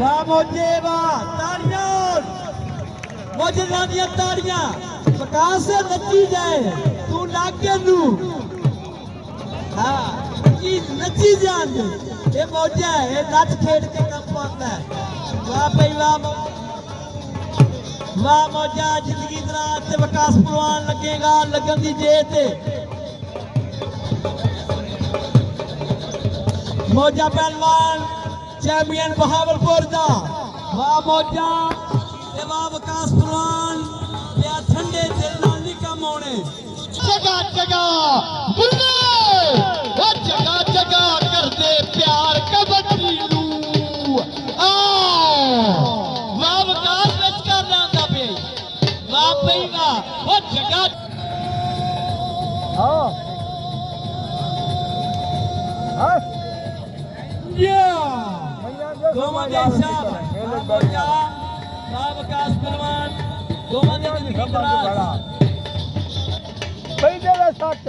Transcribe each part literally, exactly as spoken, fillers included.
واہ موجے واہ، تاڑیاں۔ موجے نال دیاں تاڑیاں۔ وکاس نچی جائے، توں لاکے نوں۔ ہاں، نچی، نچی جان دے۔ اے موجا ہے، اے نچ کھیڈ کے کم پاندا ہے۔ واہ بھائی واہ، مو-، واہ موجا، زندگی دراز تے وکاس پلوان لگے گا، لگن دی جے تے۔ موجا پہلوان، چیمپئن بہاولپور دا۔ واہ موجا، تے واہ وکاس پلوان، پیا ٹھنڈے دل نال نہیں کم ہونے۔ جگہ جگہ بلے، او جگہ جگہ کردے پیار کبڈی نوں۔ آ، واہ وکاس وچ کر لیندا پئے۔ واہ بھئی واہ، او جگہ۔ ہاں۔ ہاں۔ یا۔ دوواں دے شاباش۔ واہ موجا، واہ وکاس پلوان، دوواں دے زندگی دراز۔ پہلے دا سٹ۔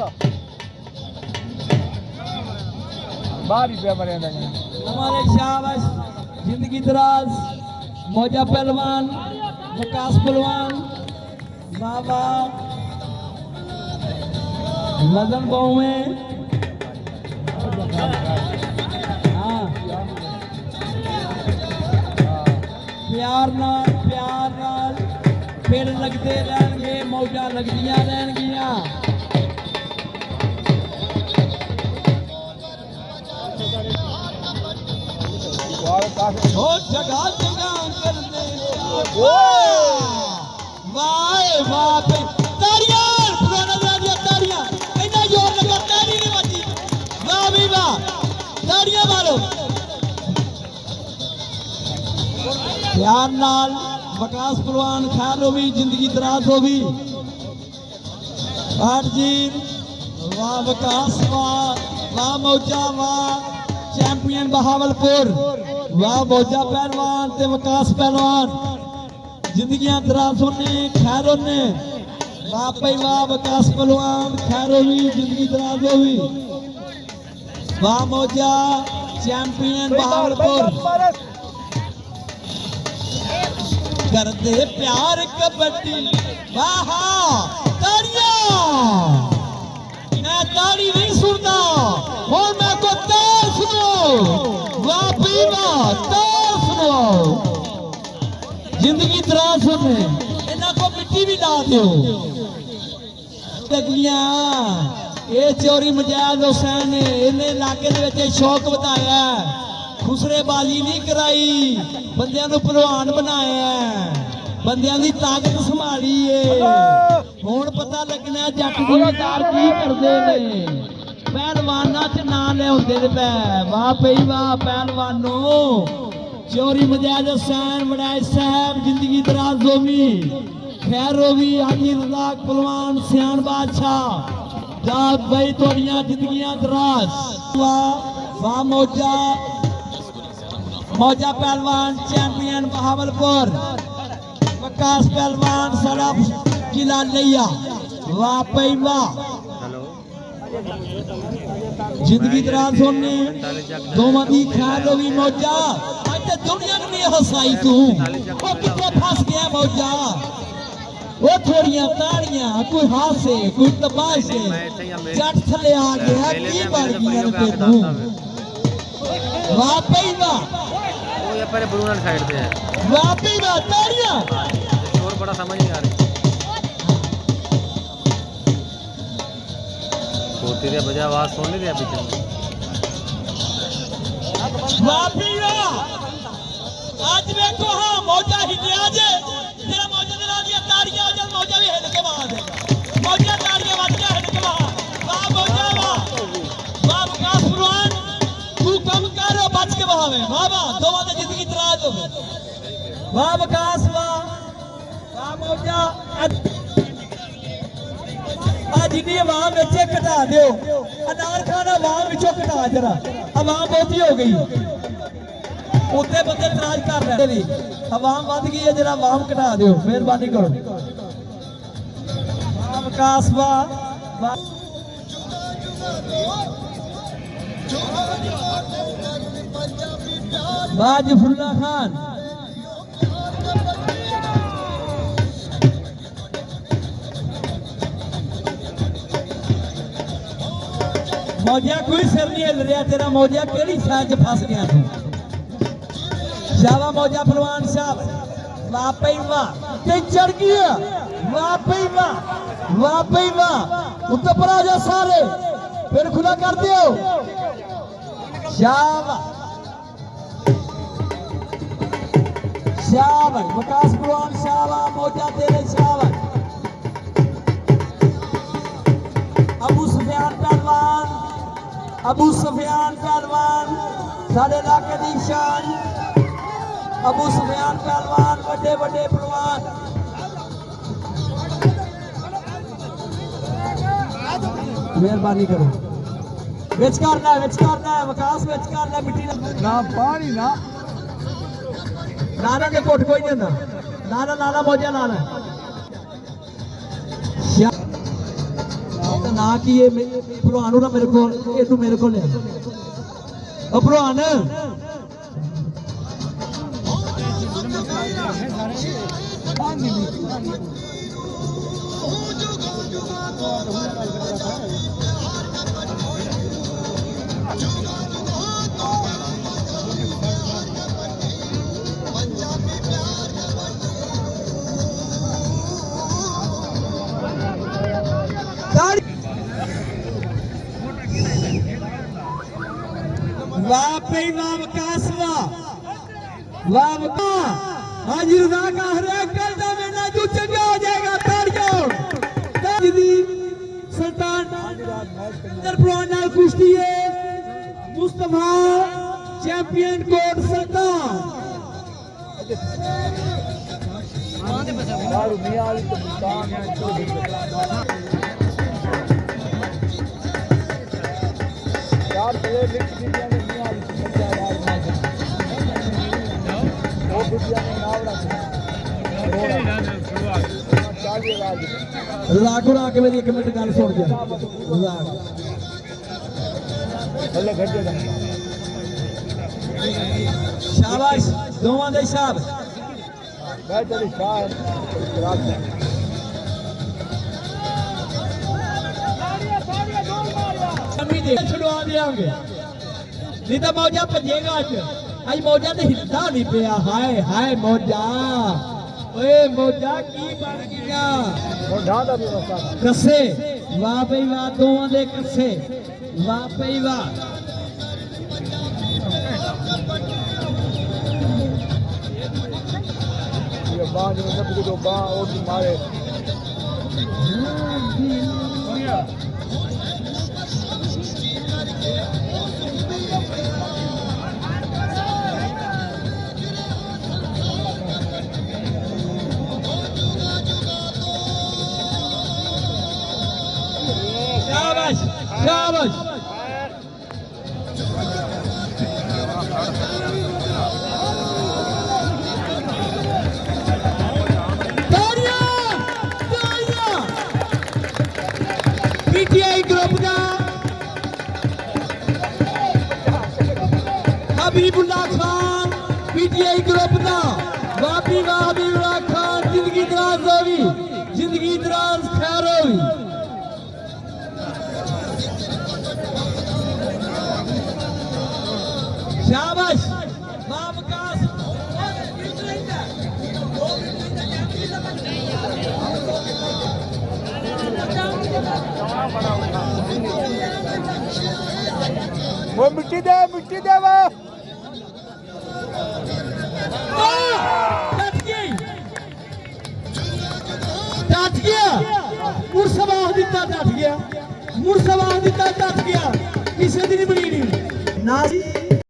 باہر ہی پیا مرے دا۔ ہمارے شاباش، زندگی دراز، موجا پہلوان، وکاس پلوان۔ واہ واہ۔ وزن ٻہوں ہے۔ ہاں۔ پیار نال، پیار نال۔ پھر لڳدے رہݨ ڳے، موجاں لڳدیاں رہݨ ڳیاں۔ او جگہ جگہ کردے۔ واہ، واہ، واہ بھئی۔ تاڑیاں، پرانا دے دیا تاڑیاں۔ اینا زور لگا، تاڑی نہیں بچی۔ واہ بھئی واہ۔ تاڑیاں مارو۔ پیار نال وکاس پلوان خیر ہووی، زندگی دراز ہووی۔ آٹھ جی، واہ وکاس واہ، واہ موجہ واہ، چیمپئن بہاولپور، واہ موجہ پہلوان تے وکاس پہلوان، زندگیاں دراز ہونے، خیر ہونے، واہ پئی واہ وکاس پہلوان، خیر ہووی، زندگی دراز ہووی۔ واہ موجہ، چیمپئن بہاولپور۔ کردے پیار کبڈی۔ واہ، تاڑیاں۔ میں تاڑی نہیں سندا۔ ہن میں کو تاڑ سنو۔ واہ بھئی واہ، تاڑ سنو۔ زندگی دراز ہونے۔ انہاں کو مٹی بھی لا دیو۔ ٹکیاں، اے چوری مجاز حسین نے، انہیں علاقے دے وچ اے شوق ودھایا ہے۔ خسرے بازی نہیں کرائی، بندیاں نوں پہلوان بنایا ہے، بندیاں دی طاقت سنبھالی ہے۔ ہݨ پتہ لڳنا ہے جٹ زمیندار کی کردے نے۔ پہلواناں چ ناں لے ہوندے نے پئے۔ واہ پئی واہ پہلوانو۔ چوری مجاز حسین وݙائے صاحب زندگی دراز ہووی۔ خیر ہووی، حاجی رزاق پلوان، سیاݨ بادشاہ، جاگ بھائی تہاݙیاں زندگیاں دراز۔ واہ، واہ موجہ، موجہ پہلوان چیمپئن بہاولپور، وکاس پہلوان ساݙا ضلع لیا۔ واہ پئی واہ۔ زندگی دراز ہونے، دوواں دی خیر ہووی موجہ۔ اڄ تے دنیا کوں نہیں ہسائی توں۔ او کتھے پھس ڳیا موجہ؟ او تھوڑیاں تاڑیاں، کوئی ہاسے، کوئی تماشے۔ جٹ تھلے آ ڳیا، کی بݨ ڳیاں نے تینوں؟ واہ پئی واہ۔ او یہ پہلے برونن سائیڈ پہ ہے۔ واہ پئی واہ، تاڑیاں۔ شور بڑا سمجھ نہیں آ رہی۔ ہوتی رہے بجا آواز سن نہیں رہے پیچھے۔ واہ بھئی واہ۔ اڄ ویکھو ہاں موجہ ہلیا جے۔ جیڑھا موجہ دے نال دیاں تاڑیاں ہو جان، موجہ وی ہل کے وہا دے۔ موجہ تاڑیاں وڄ کے ہل کے وہا۔ واہ موجہ واہ۔ واہ وکاس پلوان۔ توں کم کر، او بچ کے وہاوے۔ واہ واہ۔ دوواں تے زندگی دراز ہووے۔ واہ وکاس واہ۔ عوام ہو گیا۔ اڄ جنہیں عوام وچ ہے کٹا دیو۔ انار خان عوام وچوں کٹا ذرا۔ عوام بہتی ہو گئی۔ اتے بندے اعتراض کر رہے نے۔ عوام ودھ گئی ہے، ذرا عوام کٹا دیو۔ مہربانی کرو۔ عوام کا اسبا۔ واجف اللہ خان۔ موجہ کوئی سر نہیں ہل رہیا تیرا، موجہ کیڑی شاہ چ پھس گیا توں؟ شابا موجہ پہلوان صاحب، واہ پئی واہ، تے چڑھ گیا، واہ پئی واہ، واہ پئی واہ، اتپرا جا سارے، پھر کھلا کر دیو۔ شابا۔ شاباش، وقاص پہلوان شاباش، موجہ تیرے شاباش۔ ابو سفیان پہلوان، ابو سفیان پہلوان، ساݙے علاقے دی شان۔ ابو سفیان پہلوان، وݙے وݙے پہلوان۔ مہربانی کرو۔ وچ کرنا ہے، وچ کرنا ہے، وقاص وچ کرنا ہے، مٹی نہ۔ نہ پاݨی نہ۔ نانا دے پٹ کوئی نہیں ہوندا۔ نانا، نانا موجہ نانا۔ یا۔ نا کی ہے، میں، پروانو نا میرے کو، اے تو میرے کو لے آ۔ او پروان۔ واہ پئی واہ وقاص واہ۔ واہ واہ۔ حاجی رضا کا ہر ایک گل دا میلہ جو چنگا ہو جائے گا، تاڑیاں ہون۔ تاج دی سلطان اندر پروان نال کشتی ہے۔ مصطفیٰ چیمپئن کوٹ سلطان۔ رضا کو آ کے میری ایک منٹ گل سن گیا۔ رضا۔ شاباش، دوواں دے شاباش۔ چھڑوا دیاں گے۔ نہیں تاں موجہ بھڄے گا اڄ۔ اڄ موجہ تے ہلدا نہیں پیا۔ ہائے، ہائے موجہ۔ اوئے موجہ کی بݨ ڳیا؟ کسے۔ واہ بھئی واہ، دوواں دے کسے۔ واہ بھئی واہ۔ یہ باں جو نہ بگو دو باں اور مارے۔ شاباش، شاباش۔ تاڑیاں، تاڑیاں۔ پی ٹی آئی گروپ دا Habib Ullah Khan, P T I group دا۔ واہ بھئی واہ حبیب اللہ خان، زندگی دراز ہووی، زندگی دراز خیر ہووی۔ شاباش۔ واہ وقاص۔ وہ مٹی دے، مٹی دے وہ۔ ڈٹ ڳئی۔ ڈٹ ڳیا۔ مڑ سباہ ݙتا ڈٹ ڳیا۔ مڑ سباہ ݙتا ڈٹ ڳیا۔ کسے دی نہیں بݨی۔ ناصر۔